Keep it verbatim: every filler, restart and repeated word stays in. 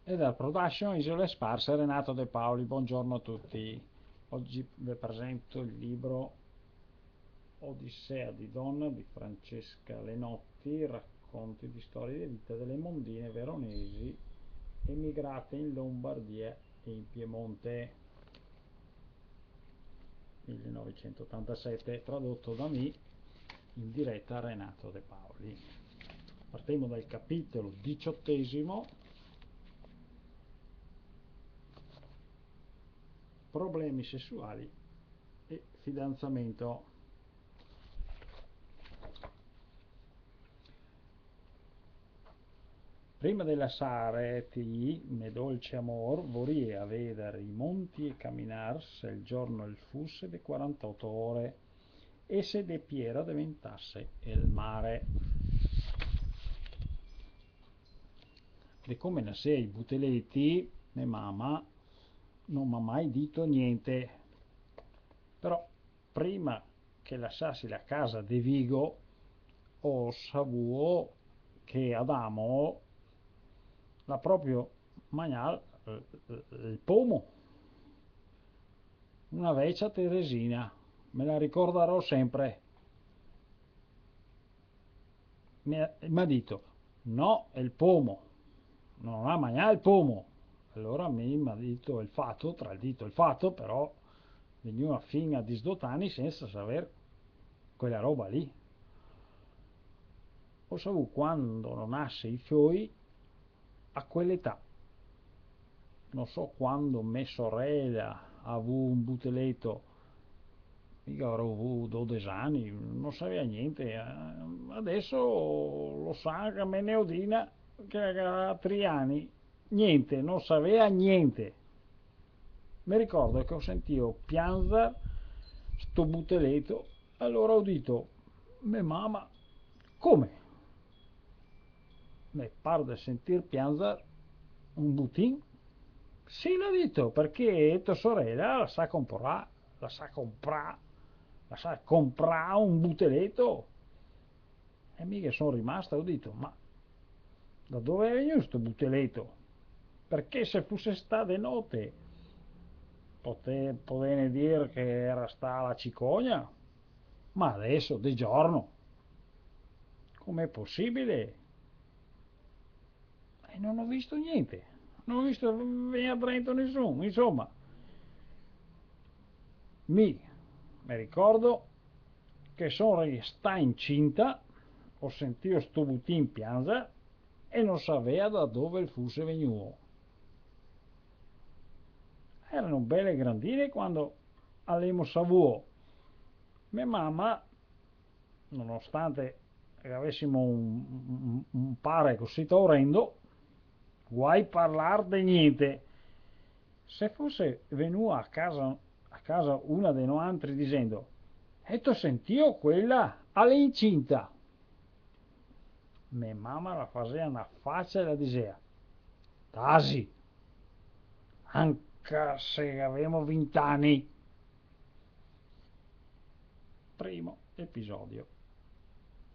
E dal Production Isole Sparse, Renato De Paoli, buongiorno a tutti. Oggi vi presento il libro Odissea di donna di Francesca Lenotti, racconti di storie di vita delle mondine veronesi emigrate in Lombardia e in Piemonte. Millenovecentottantasette, tradotto da me in diretta, Renato De Paoli. Partemo dal capitolo diciottesimo, problemi sessuali e fidanzamento. Prima de lasare ti, me dolce amor, voria vedar i monti e caminar, se el giorno el fuse de quarantoto ore e se de piera deventase el mare. De come nasea i buteleti, me mama no m'ha mai dito gnente. Però prima che lasasi la casa de Vigo, go savuo che Adamo l'ha proprio magnà el, el, el pomo. Una vecia Teresina, me la ricordarò sempre. Me, m'ha dito: "No, el pomo." No l'ha magnà el pomo. Alora mi, m'ha dito el fato, tra el dito e el fato, però vegnua fin a disdoto ani sensa saver quela roba lì. Go savuo quando no nase i fioi, a quel'età. No so quando me sorela ga vuo un buteleto, mi gavarò vuo dodese ani, no savea gnente. Eh, adeso lo sa anca me neodina, che ga tri ani. Gnente, no savea gnente. Me ricordo che go sentìo pianzar sto buteleto, alora go dito: "Me mama, come? Me par de sentir pianzar un butin." "Sì", l'ha dito, "parché to sorela la sa comprar, la sa comprar, la sa comprar un buteleto." E mi che son rimasta, go dito: "Ma da dove xe vegnù sto buteleto? Parché se fuse stà de note, pote-, podene dir che gera stà la cicogna, ma adeso de giorno, com'è posibile?" E no go visto gnente, no go visto vegner drento nisun, insoma. Mi me ricordo che son restà incinta, go sentìo sto butin pianzar e no savea da dove el fuse vegnuo. Geremo bele grandine quando l'emo savuo. Me mama, nonostante che gavesimo un, un, un pare cusì orendo, guai parlar de gnente. Se fose vegnua a casa, a casa una de noantri disendo: "Eto sentìo quela? L'è incinta!" Me mama la fasea na facia e la disea: "Tasi! Anca se gavemo vint'ani!" Primo episodio.